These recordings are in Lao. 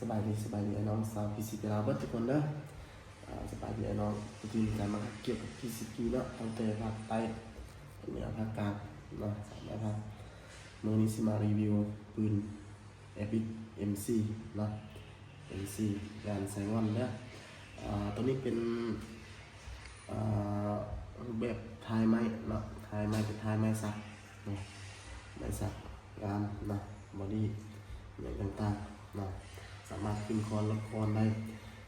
ສະບາຍດີ ສະບາຍດີອ້າຍນ້ອງຊາວພີຊີ ເວລາເບິດທຸກຄົນເດີ. ອາ ສະບາຍດີອ້າຍນ້ອງຜູ້ທີ່ມີການມາຮັກກ່ຽວກັບພີຊີ ເນາະ ຕັ້ງແຕ່ພາກໃຕ້ ເໜືອ ພາກກາງເນາະ ສາມແມ່ພາກ. ມື້ນີ້ຊິມາຣີວິວປືນ Epic ເອັມສີ່ ເນາະ ເອັມສີ່ ງານໄຊງ່ອນເດີ. ອາ ໂຕນີ້ເປັນ ອາ ຮູບແບບທ້າຍໄມ້ເນາະ ທ້າຍໄມ້ເປັນທ້າຍໄມ້ສັກເນາະ ໄມ້ສັກງາມເນາະ ບອດີ້ຫຍັງຕ່າງໆເນາະ ສາມາດຂຶ້ນຄອນລົດຄອນໄດ້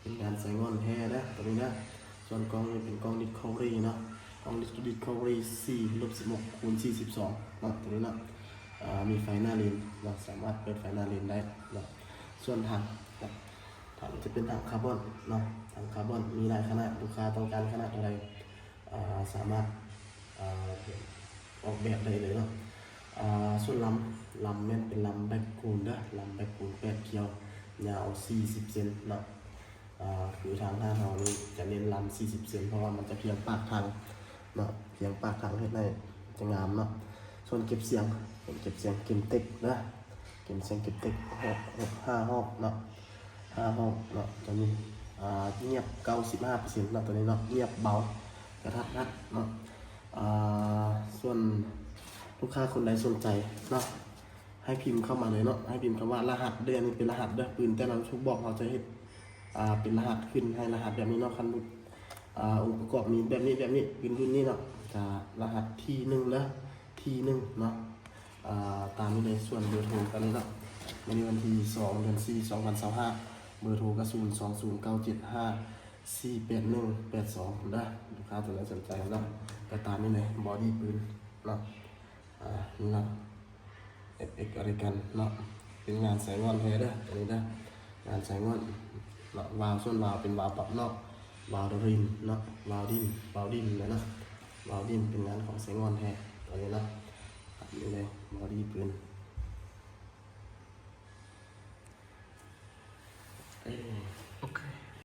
ເປັນງານໄຊງ່ອນແທ້ເດີໂຕນີ້ເດີ. ສ່ວນກ້ອງນີ້ເປັນກ້ອງ Discovery ເນາະ ກ້ອງ Discovery ສີ່ລົບສິບຫົກຄູນສີ່ສິບສອງເນາະ ໂຕນີ້ເນາະ. ອາ ມີໄຟໜ້າເລນເນາະ ສາມາດເປີດໄຟໜ້າເລນໄດ້ເນາະ. ສ່ວນຖັງ ຖັງຈະເປັນຖັງຄາບອນເນາະ ຖັງຄາບອນມີຫຼາຍຂະໜາດ ລູກຄ້າຕ້ອງການຂະໜາດເທົ່າໃດ ອາ ສາມາດ ອາ ອອກແບບໄດ້ເລີຍເນາະ. ອາ ສ່ວນລຳ ລຳແມ່ນເປັນລຳແບັກຄູນເດີ ລຳແບັກຄູນແປດກ່ຽວ ຍາວສີ່ສິບເຊັນເນາະ. ອາ ຄືທາງຮ້ານເຮົານີ້ຈະເນັ້ນລຳສີ່ສິບເຊັນ ເພາະວ່າມັນຈະພຽງປາກຖັງເນາະ ພຽງປາກຖັງເຮັດໃຫ້ຈະງາມເນາະ. ສ່ວນເກັບສຽງ ເກັບສຽງ Gemtech ເດີ ເກັບສຽງ Gemtech ຫົກ ຫົກ ຫ້າຮອບເນາະ ຫ້າຮອບເນາະ. ໂຕນີ້ ອາ ງຽບເກົ້າສິບຫ້າເປີເຊັນເນາະ ໂຕນີ້ເນາະ ງຽບເບົາ ກະທັດຮັດເນາະ. ອາ ສ່ວນລູກຄ້າຄົນໃດສົນໃຈເນາະ ໃຫ້ພິມເຂົ້າມາເລີຍເນາະ ໃຫ້ພິມຄຳວ່າລະຫັດເດີ ອັນນີ້ເປັນລະຫັດເດີ ປືນແຕ່ລະລຸກບອກເຮົາຈະເຮັດ ອາ ເປັນລະຫັດຂຶ້ນໃຫ້ລະຫັດແບບນີ້ເນາະ. ຄັນ ອາ ອົງປະກອບມີແບບນີ້ ແບບນີ້ ເປັນລຸ້ນນີ້ເນາະ ກະລະຫັດທີໜຶ່ງເດີ ທີໜຶ່ງເນາະ ອາ ຕາມນີ້ເລີຍ. ສ່ວນເບີໂທກະນີ້ເນາະ ມື້ນີ້ວັນທີສອງ ເດືອນສີ່ ສອງພັນຊາວຫ້າ ເບີໂທກະ ສູນສອງສູນເກົ້າເຈັດຫ້າສີ່ແປດໜຶ່ງແປດສອງ ເດີ. ລູກຄ້າຕົວໃດສົນໃຈເນາະ ກະຕາມນີ້ເລີຍ ບອດີ້ປືນເນາະ. ອາ ນີ້ເນາະ Epic American ເນາະ ເປັນງານໄຊງ່ອນແທ້ເດີ ໂຕນີ້ເດີ ງານໄຊງ່ອນເນາະ. ວາວ ສ່ວນວາວເປັນວາວປັບນອກ ວາວດິນເນາະ ວາວດິນ ວາວດິນເນາະ ວາວດິນ ເປັນງານຂອງໄຊງ່ອນແທ້ ໂຕນີ້ເນາະ. ນີ້ເລີຍ ບອດີ້ປືນ